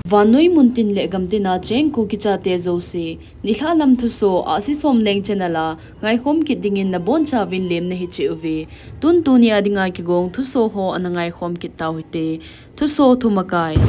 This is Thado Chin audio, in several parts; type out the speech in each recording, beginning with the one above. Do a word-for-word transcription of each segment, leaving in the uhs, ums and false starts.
Vannoi muntin le gamtina cheng Kuki chate jouse, nilhah lam thuso, ahsi som leng channel a ngaikhom kit dingin nabonchauvin lemna hiche uve. Tun tunia dinga kigong thuso ho ana ngaikhom kit tau hite. Thuso thumakai.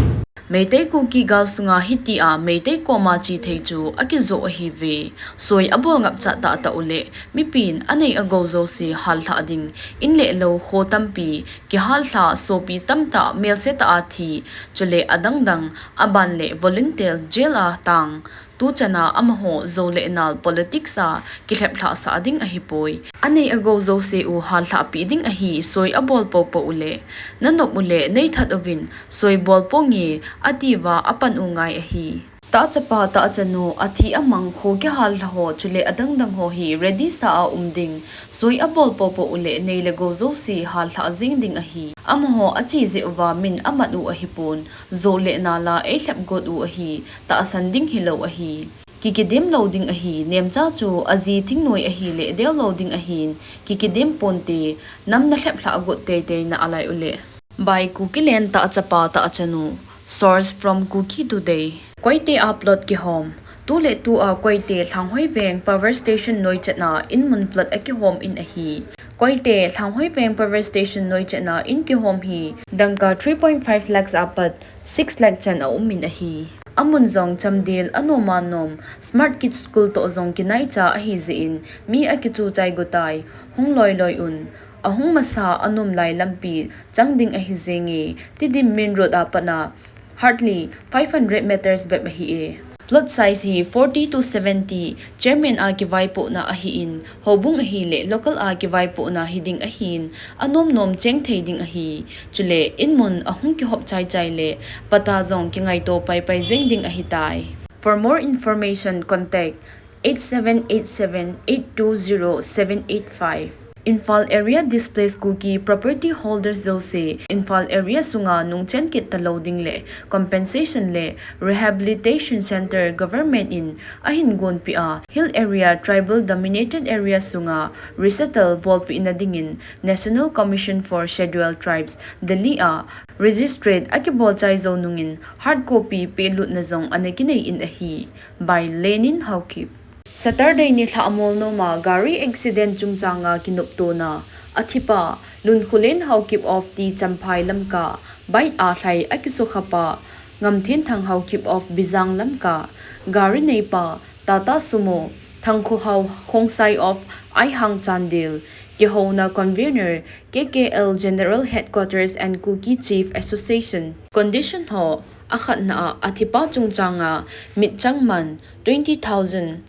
Meitei Kuki gal sunga hitia Meitei koma chithei chu akijoh ahiuve. Soi abol ngapcha tahtah uleh, mipin anei agou jouse hallhah ding, in le lou kho tampi, kihallha, sopi tamtah melsetah a thi, chule adangdang, aban le volunteer jail a tang, tuchana amaho jou le nal politics a kilheplhah sah ding ahipoi. Anei agou jouse u hallhahpi ding ahi, soi abol poupou uleh, nanop uleh neithat uvin, soi bol ponge, atiuva apan u ngai ahi. Tahchapa tahchanu, athi amang, kho kihallha ho, chule adangdang ho hi ready sa a um ding, soi abol poupou uleh nei le gou jouse hallhah jeng ding ahi. Amaho ache jeh uva min amat u ahipon, jou le nal a eilhep got u ahi, tahsan ding hilou ahi. Kikidem lou ding ahi, nemcha chu aji thingnoi ahile deulou ding ahin, kikidem ponte, nam nalheplhah got teitei na alai uleh. By Kukiland Tahchapa Tahchanu. Source from Kuki Today. Koite a plot kihom. Tuletua Koite Lhanghoiveng Power Station noichatna in mun plot akihom in ahi. Koite Lhanghoiveng Power Station noichatna in kihom hi dangka three point five lakhs apat six lakh chan aum in ahi. Amun jong chamdel anom anom, Smart Kids School toh jong kinaicha ahi jeh in, mi akichu chai gotai, hung loiloi un, ahung masa anom lai lampi chang ding ahi jenge, Tidim main road a pat a, hardly five hundred meters bep ahi e. Plot size hi forty to seventy, chairman a kivaipohna ahin, houbung ahile local a kivaipohna hiding ahin, anom nom cheng thei ding ahi. Chule, in mun ahung kihop chai chai le, patta jong kingaito pai pai jeng ding ahitai. For more information, contact eight seven eight seven eight two zero seven eight five. Imphal Area Displaced Kuki Property Holders jouse, Imphal Area sunga nungchen kit talou ding le compensation le rehabilitation center government in ahin gonpeh a, Hill Area Tribal Dominated Area sunga resettle bolpeh na dingin National Commission for Scheduled Tribes, Delhi a Registrate akibol chai jou nungin hard copy pehlutna jong ana kinei in ahi. By Lenin Haokip. Saturday nilhah amol noma gari accident chungchanga kinoptona, athipa Lunkholen Haokip of T Champhai Lamka, bike a lhai akisukhapa Ngamthenthang Haokip of Bijang Lamka, gari neipa Tata Sumo, Thangkhohao Khongsai of Aihang Chandel, kihouna convener K K L General Headquarters and Kuki Chief Association. Condition ho, akhatna a athipa chungchanga mitchang man twenty thousand,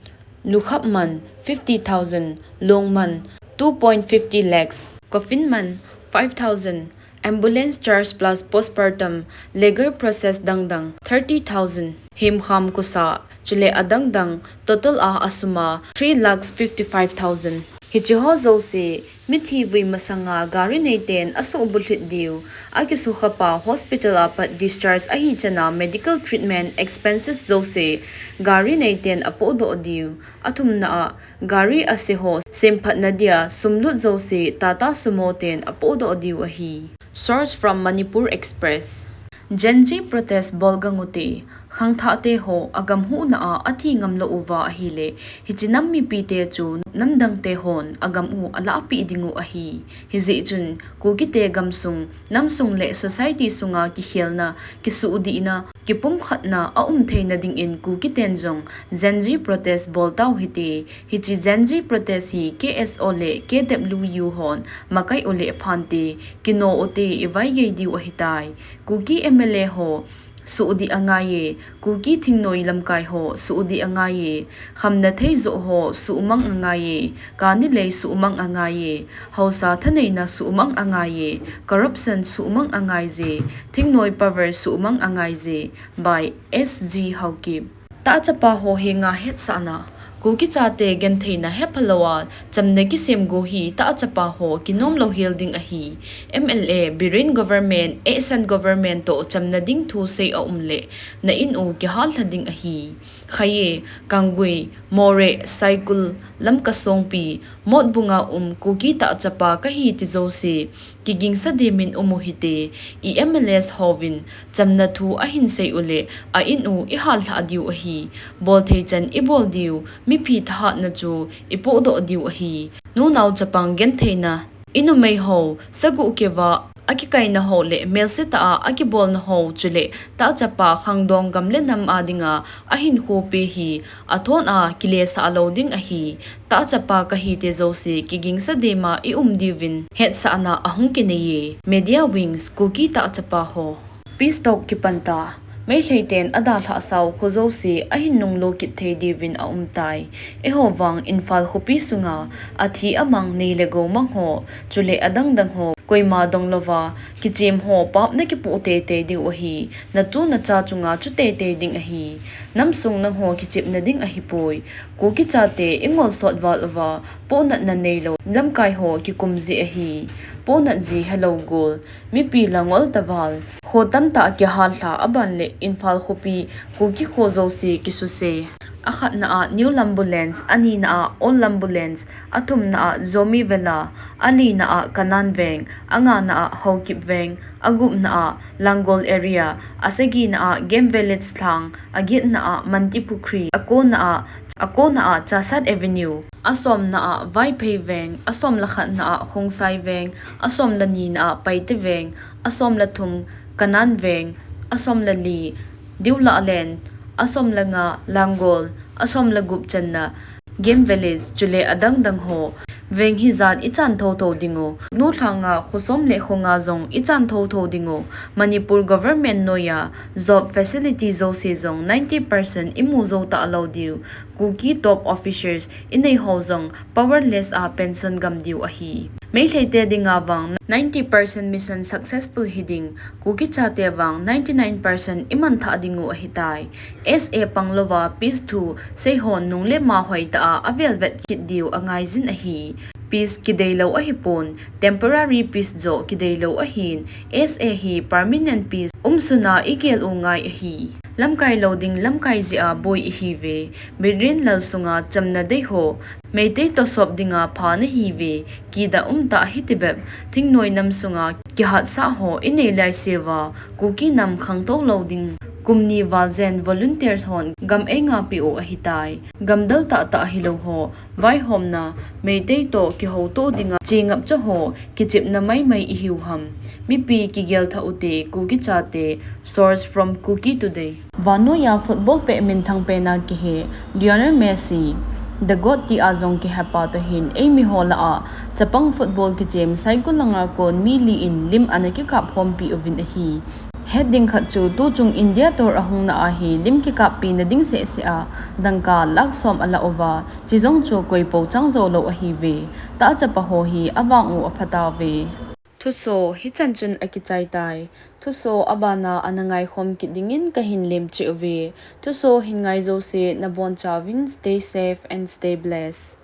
nukhap man fifty thousand, long man two point fifty lakhs, coffin man five thousand, ambulance charge plus postpartum, legal process dangdang thirty thousand, hemkham kosa, chule adangdang total a asuma three lakhs fifty-five thousand. Hiche ho jouse, mithi vui masanga gari neiten asuhbulhit diu, akisukhapa hospital a pat discharge ahi chana medical treatment expenses jouse gari neiten apohdoh diu, athumna a gari ase ho semphatna dia sumlut jouse Tata Sumo ten apohdoh diu ahi. Source from Manipur Express. Gen Z protest bol gang ute, khangthah te ho agam huhna a athi ngam lou uva ahile, hiche nam mipi te chu namdang te hon agam u alahpeh ding u ahi. Hijeh chun Kuki te gamsung, namsung le society sunga kikhelna, kisuhdihna, kipumkhatna aum theina dingin Kuki ten jong Gen Z protest bol tau hite. Hiche Gen Z protest hi K S O le K W U hon makai u le phante, kino ute, ivaigei diu ahitai. Kuki M L A ho suhdih angaiye, Kuki thingnoi lamkai ho suhdih angaiye, khamna thei joh ho suhmang angaiye, kani lei suhmang angaiye, haosa thaneina suhmang angaiye, corruption suhmang angaije, thingnoi power suhmang angaije. By S G Haokip. Tahchapa ho henga hetsahna. Kuki chate gentheina hephalou a chamna kisem go hi tahchapa ho kinom louhel ding ahi. M L A, Biren government, Ehsan government toh chamna ding thu sei aum le, na in u kihallha ding ahi. Khaye, Kanggui, Moreh, Saikul, Lamka Songpi, Motbung a um Kuki tahchapa kahi ti jouse, kigingsa dimin um u hite, i M L As hovin, chamna thu ahin sei uleh, a in u i hallhah diu ahi, bolthei chan i bol diu, mipi thahatna chu i pohdoh diu ahi, nunao chapang gentheina, i numei ho, sagu keuva, akikaina ho le, melse tah a, akibolna ho, chule, tahchapa khangdong gam le nam a dinga, ahinkho pe hi, athon a, kilesah lou ding ahi, tahchapa kahi te jouse, kigingsa dima i um diuvin, hetsahna ahung kineiye, Media Wings, Kuki tahchapa ho. Peace talk kipan ta, Meitei ten adalhah sau kho jouse ahin nunglo kit thei diuvin aum tai. Eiho vang Imphal khopi sunga athi amang nei le gou mang ho, chule adang dang ho, koima dong louva, kichem ho pap nakipoh teitei diu ahi, natu nacha chunga chu teitei ding ahi. Namsung nangho kichepna ding ahipoi. Kuki chate ingol sot val uva, pohnatna neilou, lamkai ho kikum ji ahi. Pohnat ji helou gol. Mipi la ngol ta val. Kho tamtah kihallha aban le Imphal khopi Kuki kho jouse kisuse. Akhatna a New Lambu Lands, anina a Old Lambu Lands, athumna a Zomi Villa, alina a Kanan Veng, angana a Haokip Veng, agupna a Langol Area, asagina a Game Village Thlang, agetna a Mantipukhri, akona a, akona a Chasad Avenue. Asomna a Vaiphei Veng, asomle khatna a Khongsai Veng, asomle nina a Paite Veng, asomle thum Kanan Veng, asomle li Diulahlen, asomle nga Langol, asomle gup channa Game Village, chule adang dang ho. Veng hijat ichan thotho ding u. Nulhanga khosom le khonga jong ichan thotho ding u. Manipur government noiya job facility jouse jong ninety percent imu jou talou diu. Kuki top officers inei ho jong powerless a pension gam diu ahi. Meitei te dinga vang ninety percent mission successful hiding, Kuki chate vang ninety nine percent iman thah ding u ahitai. S A panglouva peace thu seihon nung le ma hoitah a avel vet kit diu angaijin ahi. Peace kideilou ahipon, temporary peace joh kideilou ahin, S A hi permanent peace umsuna igel u ngai ahi. Lamkai lou ding lamkai jeh a boi ihiuve, Biren lal sunga chamna dei ho, Meitei toh sop dinga pha nahiuve, kida umtah hitibep, thingnoi nam sunga kihatsah ho inei laiseuva, Kuki nam khangtou lou ding, kum ni val jen volunteers hon gam eingapeh u ahitai, gamdal tahtah hilou ho, vaihomna, Meitei toh kihoutoh dinga chengapcha ho, kichepna maimai ihiu ham. Mipi kigel thah ute, Kuki chate. Source from Kuki Today. Vannoiya football peh minthang pena kihe Lionel Messi, the goat tia jong kihepa toh hin eimi ho lah a chapang football kichem Saikul langa kon mi li in lim ana kikap khompi uvin ahi. Het ding khat chu tuchung India tour ahungna a hi lim kikappina ding sehseh a dangka lakh som alah uva, chujong chu koipo chang joulou ahiuve. Tahchapa ho hi avang u aphatauve. Thuso hichan chun akichai tai. Thuso abana ana ngaikhom kit dingin kahin lemcheh uve. Thuso hin ngai jouse nabonchauvin stay safe and stay blessed.